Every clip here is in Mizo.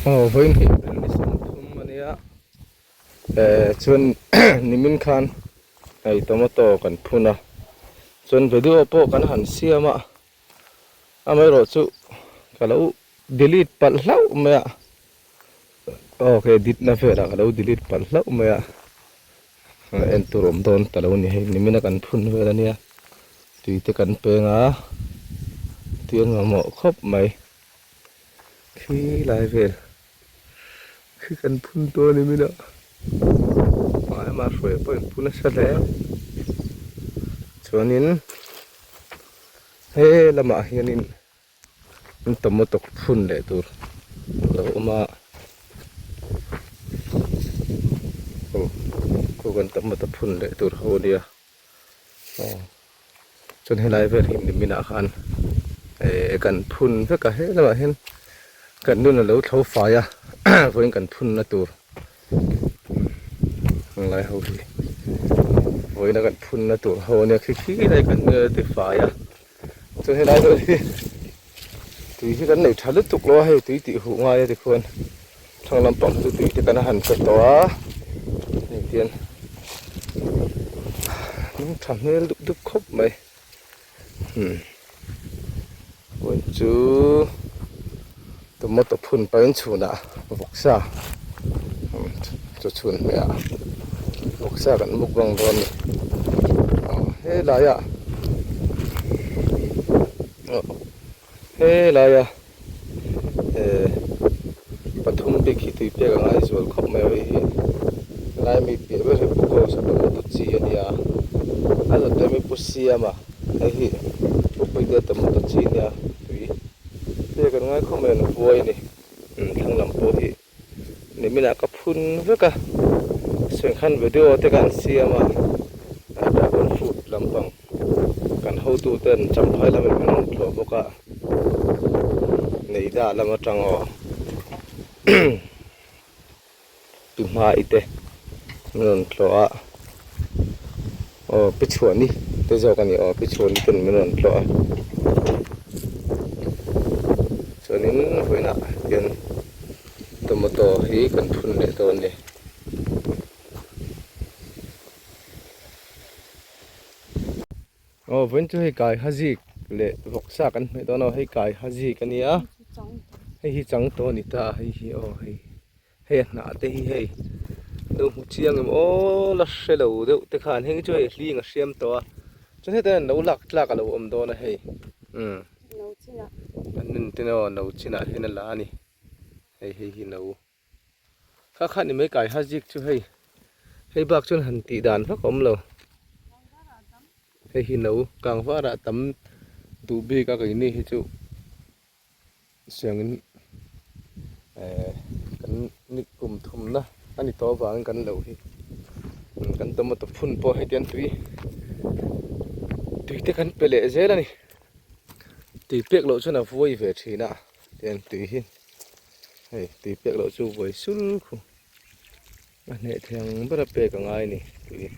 Aw vawiin hi April ni 30 a nia eh chuan nimin khan hei tomato kan phun a chuan video pawh kan han siam a amaherawhchu ka lo delete palh hlauh mai a aw ka edit na velah ka lo delete palh hlauh mai a en tur awm dawn ta lo a ni hei nimina kan phun vel a nia tui te kan peng a tui an mamawh khawp mai. Khi lai vel khi kan phun tawh a ni min a amah hruai pawh in phun nasa hle chuanin he lamah hianin an tomato phun leh tur a lo awm a aw khu kan tomato phun leh tur ho a nia aw. Chuan helai vel hi nimin ah khan eh kan phun vek a he lamah hian kan nun a lo thlo fai a vawiin kan phun na tur ang lai ho hi vawiin a kan phun na tur ho ania khi khi lai kan ti fai a chuan helai vel hi tui hi kan nei tha lutuk lo a hei tui tih huh ngai a tikhuan thlang lampang chu tui te kan han pe tawh a hei tian hnung tha hmel dup dup khawp mai hmm vawiin chu tomato phun pahin chhunah vawksa chu chhun hmeh ah vawksa kan mukbang dawn a ni aw helaiah Helaia eh pathum bik hi tui pek a ngai zual khawp mai a hei hi helai mi piah ber hi pu Ghost a tomato chi a nia a zawt leh mi pu Siama hei hi pu Puitea tomato chi a nia tui pek an ngai khawp mai an vuai a ni thlang lam pawh hi. Niminah ka phun vek a, Sengkhan video te kan siam a, dragon fruit lampang kan hotu ten Champhai lamin min rawn tlawh bawk a, Neida lam atang aw Pi Hmai te min rawn tlawh a, aw Pi Chhuani te zawk a ni aw Pi Chhuani ten min rawn tlawh a, chuanin vawiinah hian. Tomato hi kan phun leh dawn a ni. Aw vawiin chu hei kai hazik leh vawksa kan hmeh dawn a hei kai hazik a nia hei hi chang tawh a ni ta hei hi aw hei hei a hnah te hi hei lo hmu chiang em aw la hre lo deuh te khan heng chu hei hling a hriam tawh a chuan hetah hian lo lak tlak a lo awm dawn a hei umm an nun ten aw no chinah hian a la a ni. Hei hei hi no kha kha ni mai kai ha zik chu hei hei bak chuan han tih dan vak a awm lo hei hi no kang varah tam duh bik a keini hi chu siangin eh kan ni kum thumna a ni tawh avangin kan lo hi kan tomato phun pawh hetiang tui tui te kan pe leh zel a ni tui pek loh chuan a vuai ve thin a. Tiang tui hi hei tui pek loh chu vawi sul khu a hneh thei ang ber a pek a ngai a ni tui.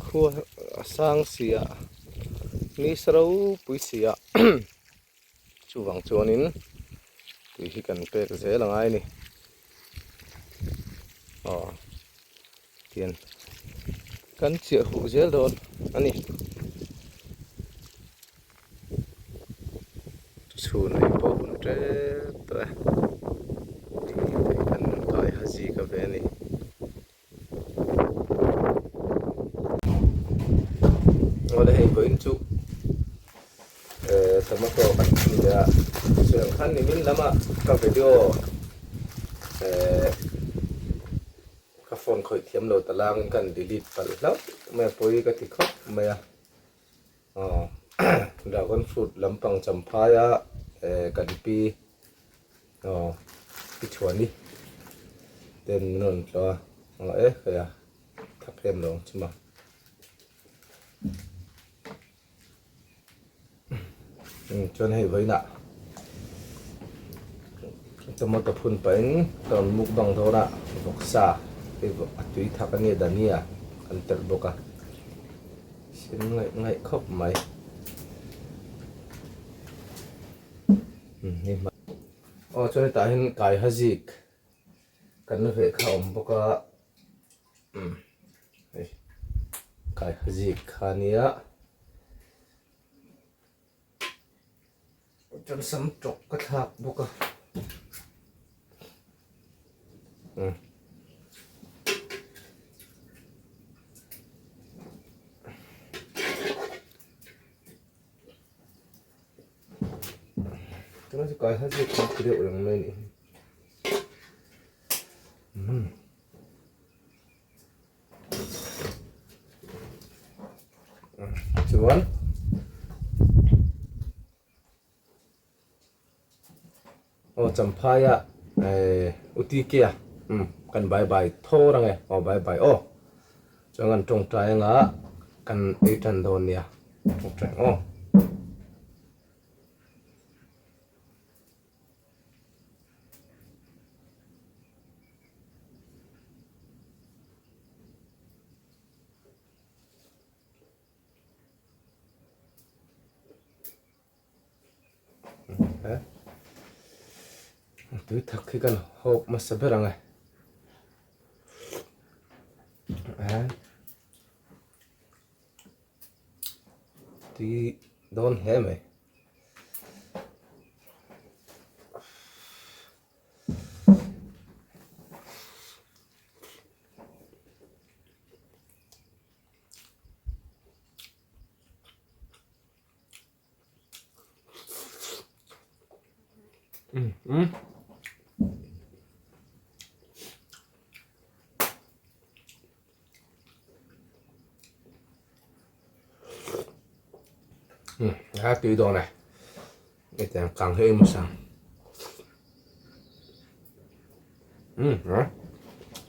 Khua a sang si a ni sa ropui si a chuvang chuanin tui hi kan pek zel a ngai a ni aw. Tian kan chiah huh zel dawn a ni. Chhun ei pawh hun tep tawh e. Thei kan kai ha zik a ve a ni. Awle hei vawiin chu tomato kan phun leh a chuan khan nimin lama ka video eh. Ka phone khawih thiam lo ta langin ka han delete palh hlauh mai a pawi ka ti khawp mai a aw dragon fruit lampang champhai a eh kan pi aw pi chhuani ten min rawn tlawh a aw e hei a thak em lo ang chuma. Chuan hei vawiinah tomato phun pahin ka rawn mukbang dawn a vawksa hei a tui thak a nia dania an telh bawk a sin ngaih ngaih khawp mai. Aw chuan hetah hian kai hazik kan veh kha a awm bawk a umm hei kai hazik kha ania chuan sam tawk ka thlak bawk a umm. Tuna chu kai kha chu ka ti deuh reng mai a nih hi. Umm. Chuan aw Champhai ah eh U TK a umm kan bye bye thawr ang e aw bye bye aw chuan kan tawngtai anga kan ei tan dawn nia tawngtai ang aw. Tui thak hi kan hawk hmasa ber ang e. Tui dawn hle mai. A tui dawn e hetiang kang hi emaw sang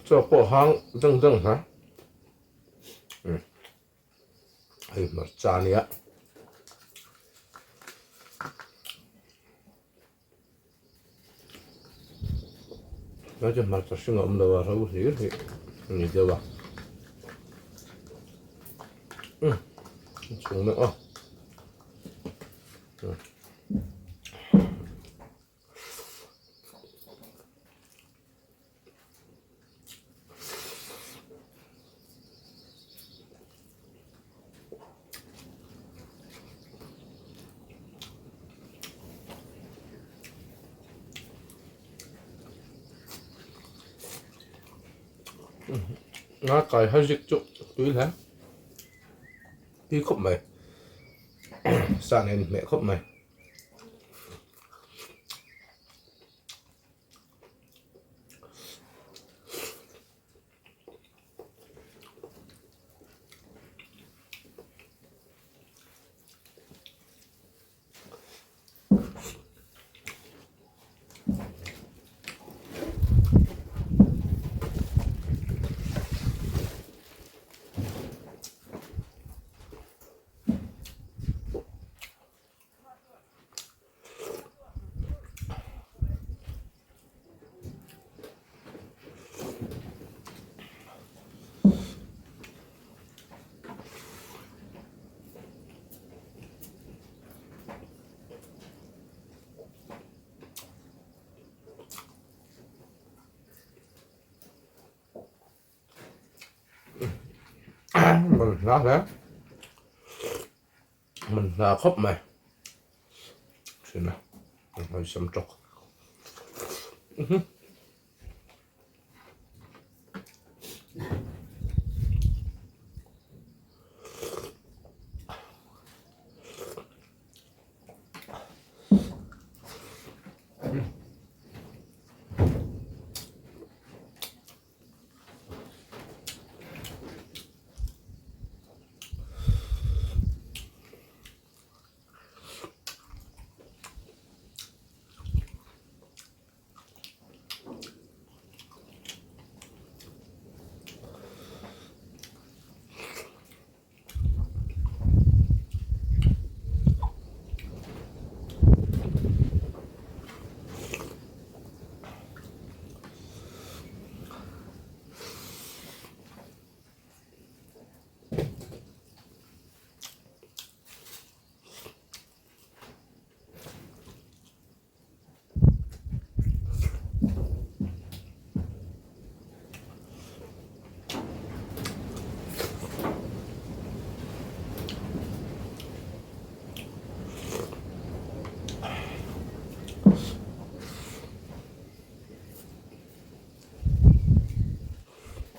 chaw pawh hang dang dang ha hei hmarcha a nia. Chuan chu hmarcha hring a awm lo a ro hlir hi a ni deuh a umm a chhung meuh a umm. Nga kai hazik chu tui hle tui khawp mai sa nen hmeh khawp mai. Man hla hle. Man hla khawp mai. Thin a. An hawi sam tawk.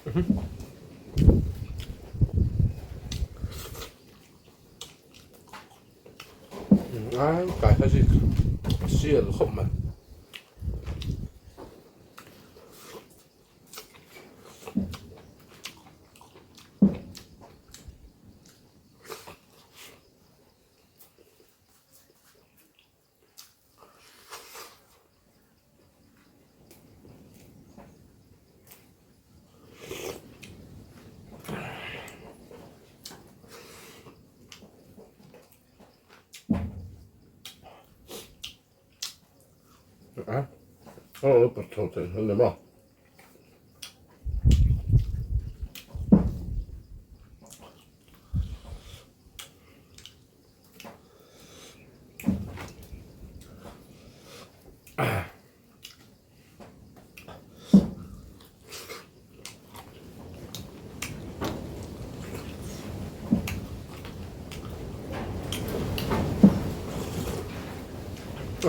Ai kai kha zik a sial khawp mai. A aw pathum thei hlawm ni maw.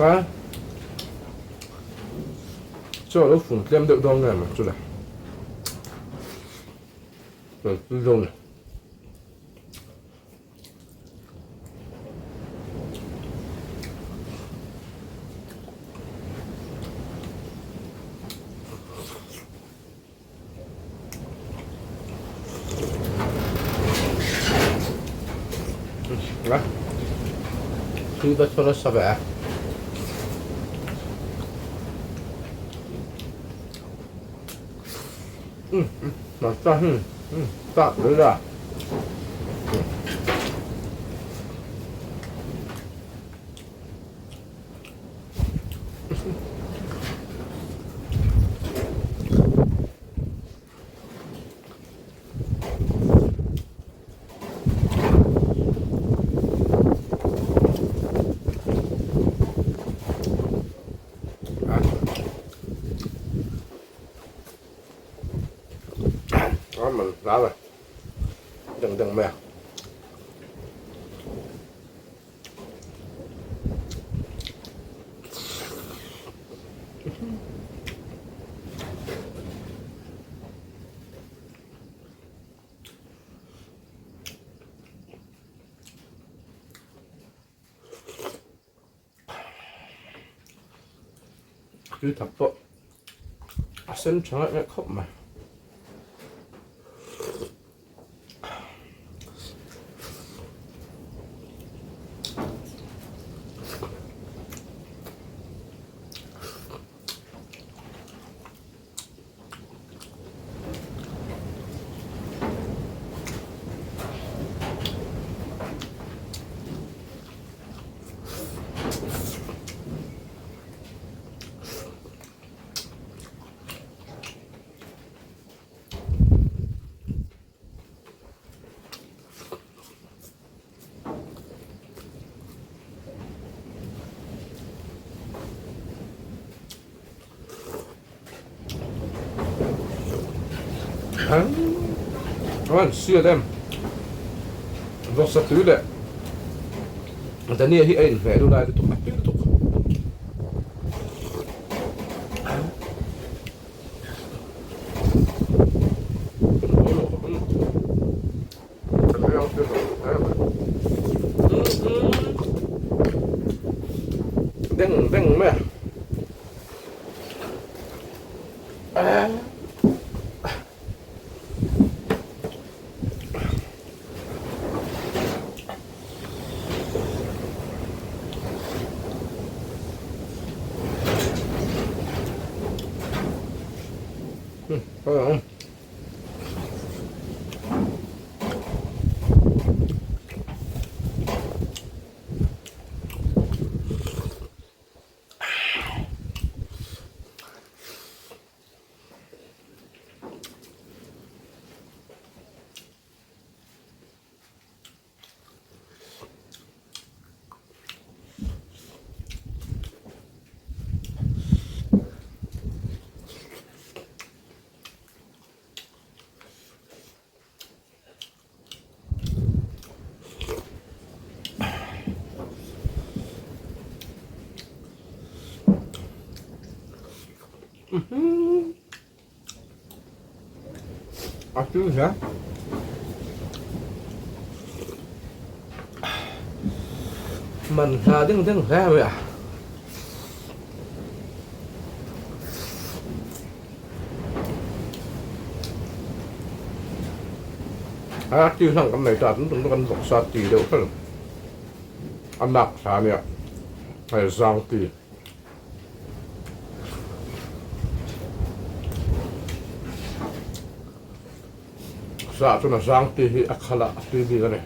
A chaw alo fun tlem deuh dawn nge maw chu le dawn. Tui va chhawn nasa ve a. A man hla ve deng deng mai a. Tui thak pawh a sen tha ngaih ngaih khawp mai. An sial em vawksa tui leh Dania hi a inhmeh lu lai lutuk a tui lutuk. Deng deng mai a. A tui hle. Man hla deng deng hle mai a. A tui hlang kan nei ta tum tum kan vawksa ti deuh hlel. A nak thla ania hei zang ti. Sa chuan a zang ti hi a khala a tui bik a ni.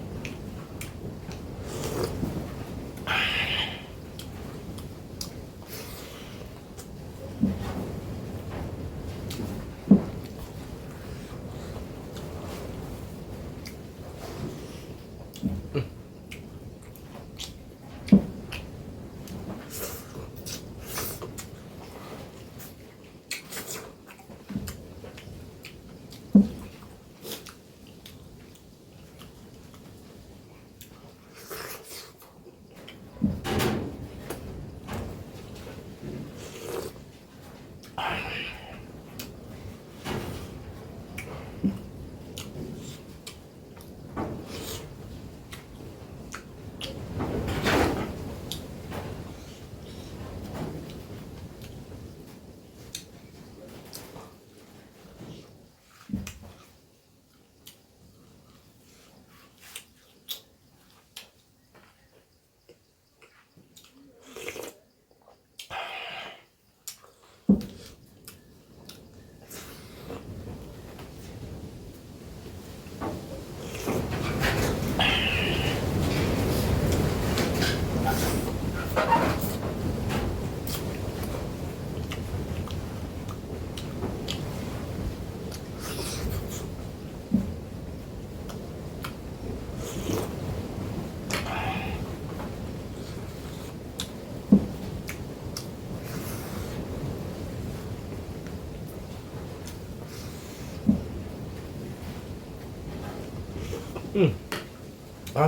A.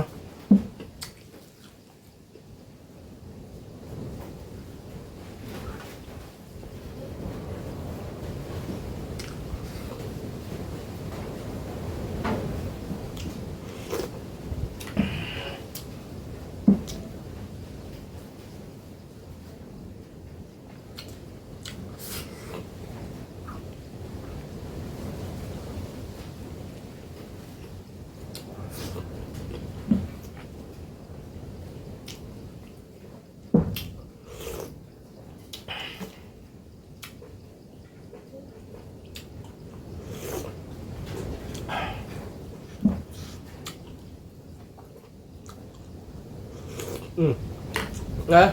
Nge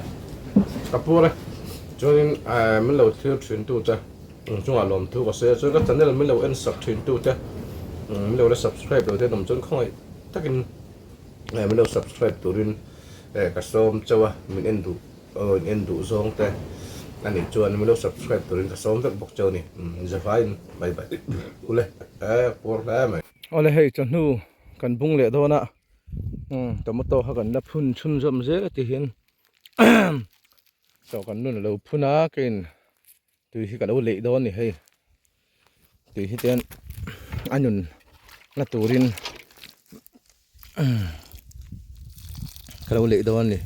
ka pur e chuanin min lo thlir thin tu te chungah lawmthu ka sawi a chuan ka channel min lo en sak thin tu te min lo la subscribe lo te an awm chuan khawngaih takin min lo subscribe turin ka sawm chauh a min en duh aw in en duh zawng te a nih chuan min lo subscribe turin ka sawm vek bawk chauh a ni zavaiin bye bye ule pur hle mai. Awle hei chawhnu kan bung leh dawn a. Tomato kha kan la phun chhunzawm zel a ti hian chaw kan nun a lo phun a keiin tui hi ka lo leih dawn a ni hei tui hi chuan a nun na turin ka lo leih dawn a ni.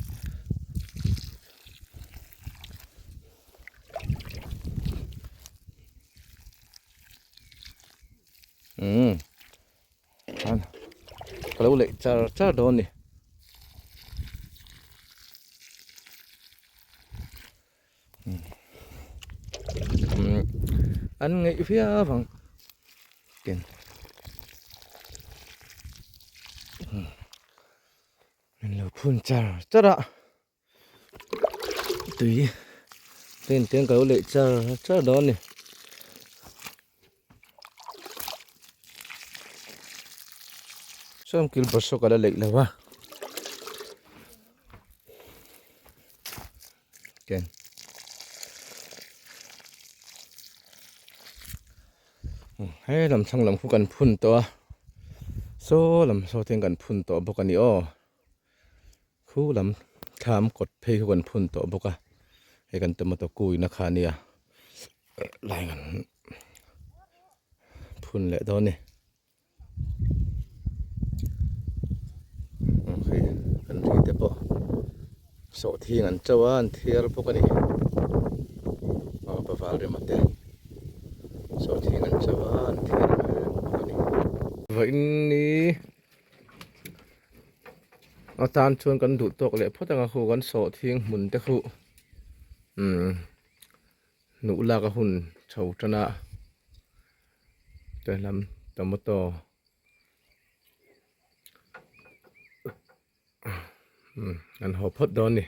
Ka lo leih char char dawn a ni. An ngaih viau ang tin min lo phun char char a tui ten ten ka lo leih char char dawn a ni. Chuan kil bawrhsawk a la leih lo va ken he lam thlang lam khu kan phun tawh a saw lam saw te kan phun tawh bawk a ni aw. Khu lam thlam kawt phei khu kan phun tawh bawk a hei kan tomato kuina kha ania lai kan phun leh dawn a ni. Sawhthing an to a, an thiar bawk a ni. Aw paval rema te sawhthing an to a, an thiar mek bawk a ni. Vawiin ni atan chuan kan duh tawk leh phawt ang a khu kan sawhthing hmun te khu umm hnuh lak a hun chho tan a tlai lam tomato. An haw phawt dawn ni.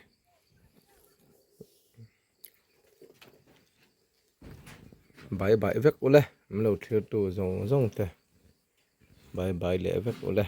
Bai bai vek ule min lo thlir tu zawng zawng te bai bai leh vek ule.